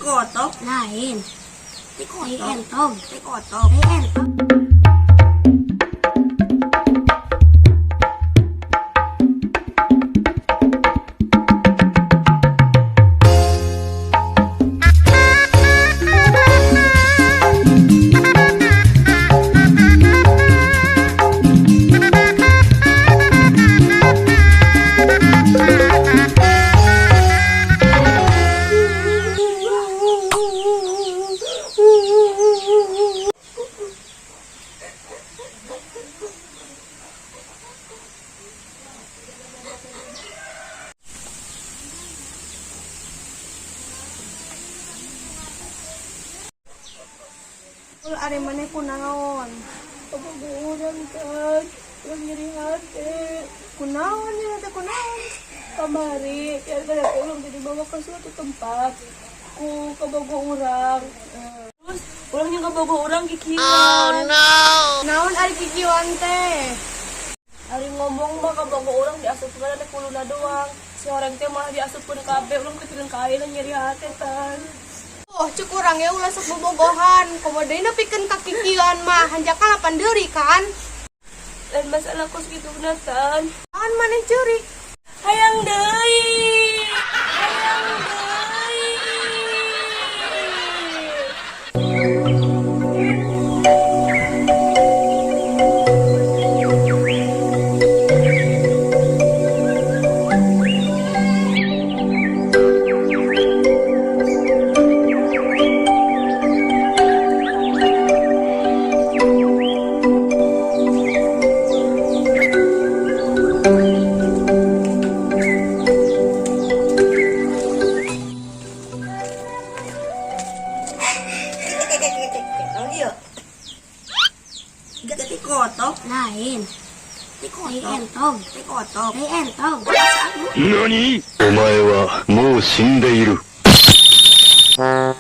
Kotok. Lain. Ti Tai kotok. entog. Ti kotok. Tai entog. Ul, ari maneh kunaon? Kabogoh urang kan, urang nyeri hati. Kunaon ya teh, kunaon? Kamari, biar kada urang teh dibawa ke suatu tempat ku kabogoh urang. Terus urang yang kabogoh urang kikieuan. Naon ari kikieuan teh? Ari ngomong mah kabogoh urang diasupkeun teh kuluna doang. Si orang teh malah diasupkeun kabeh, urang kepikiran ka ayeuna nyeri hati, Tan. Oh, cek urang ya ulah sok bobogohan. Komo deui nepikeun ka kikieuan mah, hanjakal lapan deuri kan? Lain masalah kos kitu na, Tan. Naon maneh ceurik? Hayang deui. Hayang deui. Naon ieu? Ti kotok. Lain. Ti Tai kotok. entog. Ti kotok. Tai entog. 何、お前はもう死んでいる。 Tai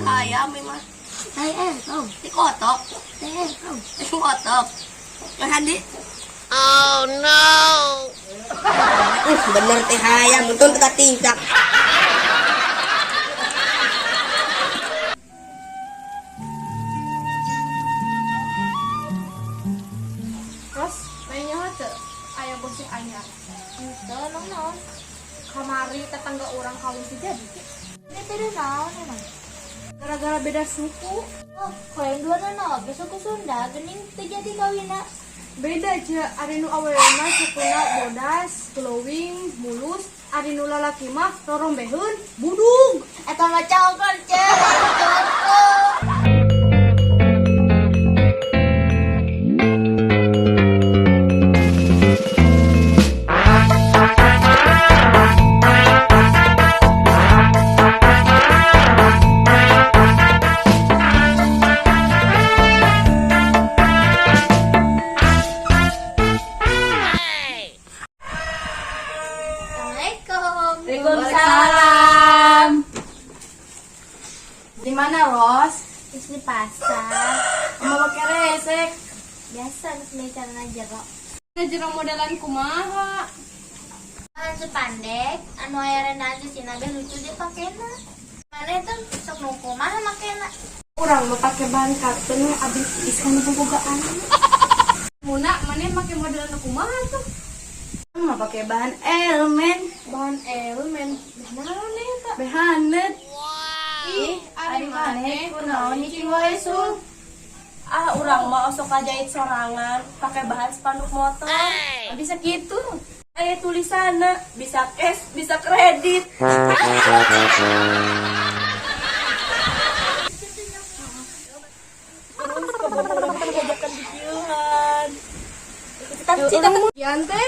hayam ieu mah. Tai entog. Ti kotok. Tai entog. Ti kotok. Yang di. Oh no. Bener teh hayam, untung teu tingkak. Terus, mainnya teu aya gosip anyar? Henteu, nong naon? Kamari tetangga urang kawin teu jadi. Ini beda naon emang? Gara-gara beda suku. Oh, kalau dua nana oge suku Sunda, gening teu jadi kawina. Beda aja, ari nu awewena sukuna bodas, glowing, mulus, ari nu lalaki mah rorombeheun, budug. Eta mah cokor, cek. Cokor. Assalamualaikum. Waalaikumsalam. Di mana, Ros? Terus di pasar. Mau pakai resek. Biasa geus meuli celana jero. Jero modelan kumaha? Anu sepandek, anu aya rendaan sisina beh lucu dipakena. Mana itu sok nu kumaha makena? Urang mah pake bahan karton we, abis iskan bobogaan. Muna, maneh make modelan kumaha tuh? Mau pakai bahan elemen. Bahan elemen. Beh naon eta? Behanet. Ih, ari maneh kunaon nyicing wae, Sul? Ah, urang mah osok ngajahit sorangan pakai bahan spanduk motor. Bisa gitu. Aya tulisanna, bisa cash, bisa kredit. Terus kabogoh urang teh diajakan dikieuhan. Cita Yan teh.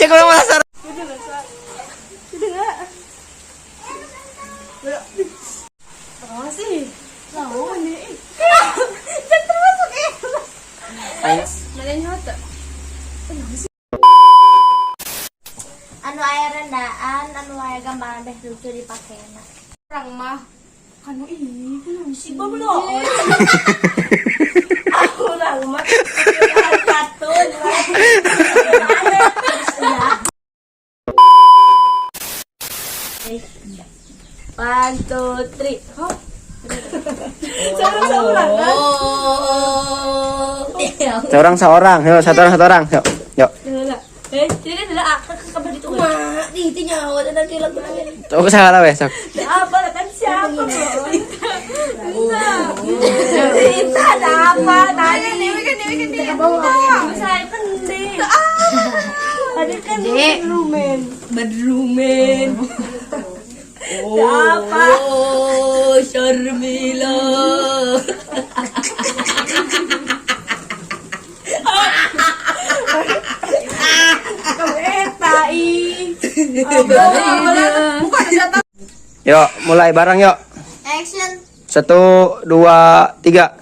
Cek urang malah. Udah nggak, Sa? Udah nggak? Udah. Apa sih? Naon nih? Jangan termasuk eh. Mana nyaho teu? Anu aya rendaan, anu aya gambaran beh lucu dipakena. Urang mah kanu ih, kunaon sih? Si belum. Ah, urang mah pakai bahan katun. Aneh. One, two, three. Hop. Seorang seorang kan? Oh. Seorang seorang, yuk satu orang satu orang, yuk. Yuk. Heula. Eh, jadi kan heula ah, ke kabar itu. Kumaha di itu nyawa dan nanti lagu Tuh salah weh, sok. Apa kan siapa? Itu ada apa tadi? Saya kan deh. Ada kan bedrumen. Bedrumen. Siapa? Oh, Sharmila. Kamu eta ih. Yuk, mulai bareng yuk. Action. Satu, dua, tiga.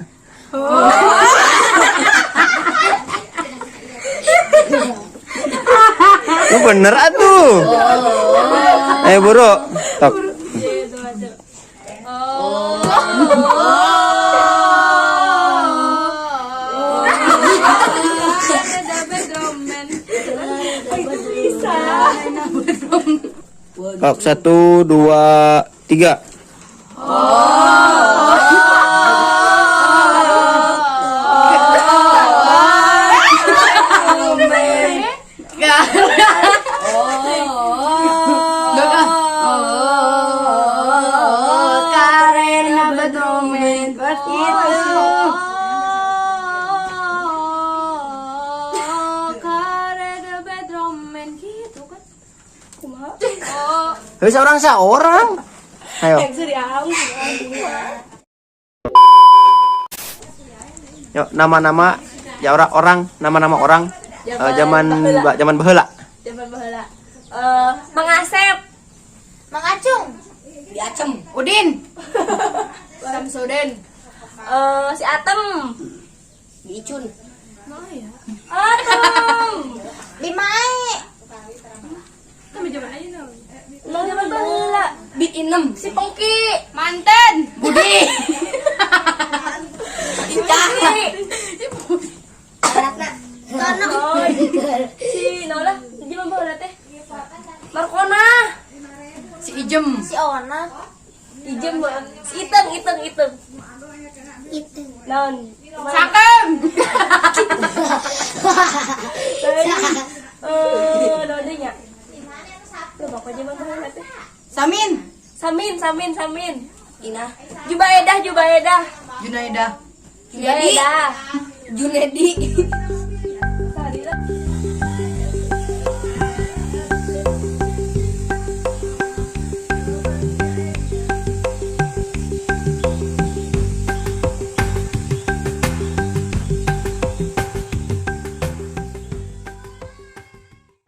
Lu bener atuh. Ayo buru. Tok. Tok, satu, dua, tiga. Karena bedromen begitu. Karena bedromen gitu kan. Hei, seorang seorang. Ayo. Yuk, nama-nama ya orang orang, nama-nama orang eh, zaman zaman baheula. Zaman baheula. Eh, Mang Asep. Mang Acung. Diacem. Udin. Samsudin. Eh, si Atem. Diicun. Atem. Bimae. Nang zaman baheula. Bit inem. Si Pongki. Manten. Budi. Ika. Tono. Oh, si Nola, zaman baheula teh. Markona. Si Ijem. Si Ona. Ijem, si Iteng, Iteng, Iteng. Itu. Naon? Sakem. Eh, naon deui nya? Lu pokoknya zaman baheula teh. Samin. Samin, Samin, Samin. Ina. Jubaedah, Jubaedah. Junaida. Jubaedah. Junedi.